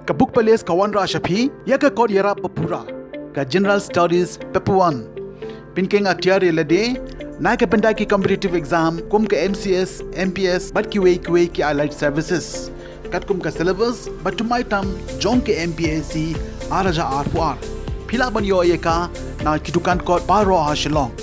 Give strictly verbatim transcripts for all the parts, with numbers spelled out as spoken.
Ka Book Palace ka wanrah sha phi ïa ka kot ïarap ba pura, ka General Studies Paper One. Pynkheiñ atiar ïa lade na ka bynta ki competitive exam kum ka M C S, M P S bad kiwei kiwei ki allied services. Katkum ka syllabus ba thymmai tam jong ka M P S C ar hajar arphew ar. Phi lah ban ïoh ïa ka na ki dukan kot baroh ha Shillong.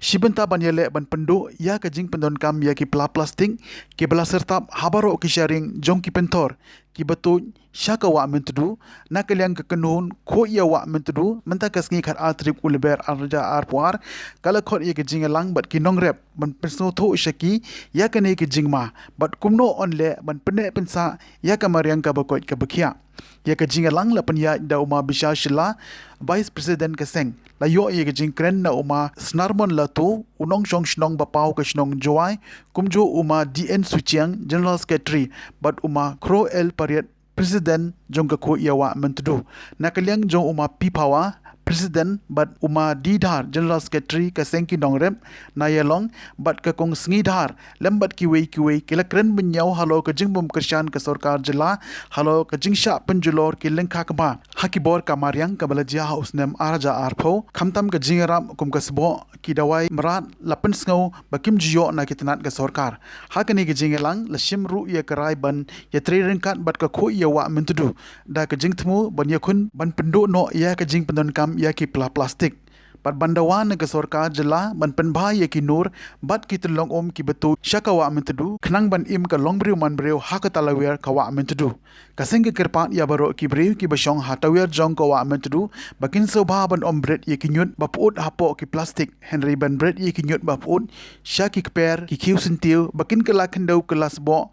Shi bynta ban ïaleh ban pynduh ïa ka jingpyndonkam ïa ki pla plastik kiba la syrtap ha baroh ki sharing jong ki pynthor kiba tuid sha ka Wah Myntdu, na ka liang ka kynhun Khuid ïa Wah Myntdu mynta ka sngi khatar tarik u Lber ar hajar arphew ar ka la khot ïa ka jingïalang bad ki nongrep ban pynsngewthuh sha ki ïa kane ka jingma bad kumno yn leh ban pynneh pynsah ïa ka mariang kaba koit kaba khiah. Ïa ka jingïalang la pynïaid da u ma Bishar Shylla, Vice President ka seng. La ïoh ïa ka jingkren na u ma Snarmon Lato, u nongshong shnong ba paw ka shnong Jowai, kumjuh u ma D N Suchiang, General Secretary, bad u ma Kro L Pariat, President jong ka Khuid ïa Wah Myntdu. Na ka liang jong u ma P Phawa, President, bad u ma D Dhar, General Secretary ka seng ki nongrep na ïalong, bad ka Kong Sngi Dhar lem bad kiwei kiwei ki la kren bynñiaw halor ka jingbymkyrshan ka sorkar jylla halor ka jingshah pynjulor ki lyngkha kba ha ki bor ka mariang kaba la jia ha u snem ar hajar arphew, khamtam ka jingïarap kum ka sboh, ki dawai mrad la pynsngew ba kim ju ïoh na ki tnat ka sorkar. Ha kane ka jingïalang la shim ruh ïa ka rai ban ïatrei ryngkat bad ka Khuid ïa Wah Myntdu da ka jingthmu ban ïakhun ban pynduh noh ïa ka jingpyndonkam ïa ki pla plastik. Bad ban dawa na ka sorkar jylla ban pynbha ïa ki nur bad ki tyllong um kiba tuid sha ka Wah Myntdu khnang ban im ka longbriew manbriew ha ka talawiar ka Wah Myntdu. Ka seng ka kyrpad ïa baroh ki briew kiba shong ha tawiar jong ka Wah Myntdu ba kin sngewbha ban ym bret ïa ki ñiut ba pyut hapoh ki plastik, hynrei ban bret ïa ki ñiut ba pyut sha ki kper, ki khiew syntiew ba kin kylla khyndew kylla sboh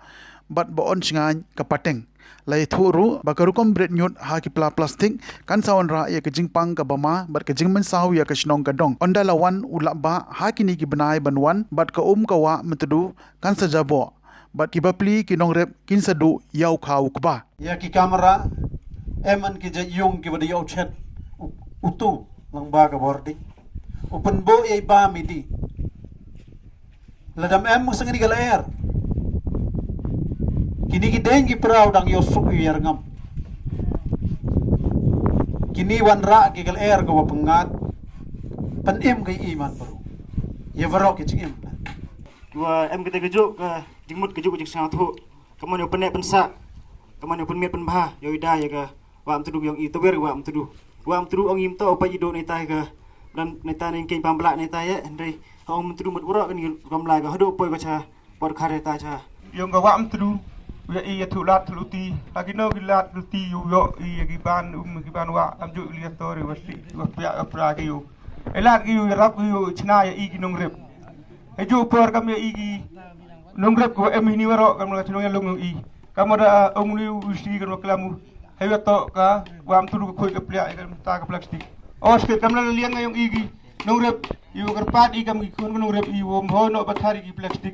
bad ba yn shngaiñ ka pateng. La ïathuh ruh ba ka rukom bret ñiut ha ki pla plastik kan sa wanrah ïa ka jingpang kaba ma bad ka jingmynsaw ïa ka shnong ka dong. Ynda la wan u lapbah ha kine ki bnai ban wan bad ka um ka Wah Myntdu kan sa jaboh bad ki bapli ki nongrep kin sa duh ïa u khaw u kba. Ïa ki kamra, em, yn ki jait ïung kiba dei ïa u chet u, utu lang ba ka bording. U pynbuh ïa i bam i dih. Lada ym em u sngewsih ka lyer. Kine ki deng ki praw dang ïoh suk ïa rngam. Kine wanrah ki ka lyer ka wa pyngat. Pynim ka i man baru. Ïa baroh ki jingim. Wa em kata ka juk ka jingmut ka juk ka jingsngewthuh. Ka man ïa u pynneh pynsah. Ka man ïa u pynmiat pynbha. Ïa u ida ïa ka Wah Myntdu ïong i tawir ka Wah Myntdu. Wah Myntdu ong im to pa i do neta ka. Dan neta ning keng pambla neta ïa hynrei ong Myntdu mut wara kan ïa kam lai ka hadu poi ka cha por khare ta cha. Ïong ka Wah Myntdu. Ïa i ïa thu lat thu ti. Ha ki no ki lat thu ti ïu ïo i ïa ki ban um ki ban wa am ju li tori wa si wa pia pra ki ïu. E lat ki ïu rap ki ïu chna ïa i ki nongrep. He ju por kam ïa i ki nongrep ko em hini waro kam la chnong ïa long i. Kam da ong ni u si kam la klamu. He wa to ka Wah Myntdu ko khoi ka plia ka ta ka plastik. O sket kam la liang ïong i ki nongrep ïu kyrpad i kam ki khun nongrep ïu mo no ba thari ki plastik.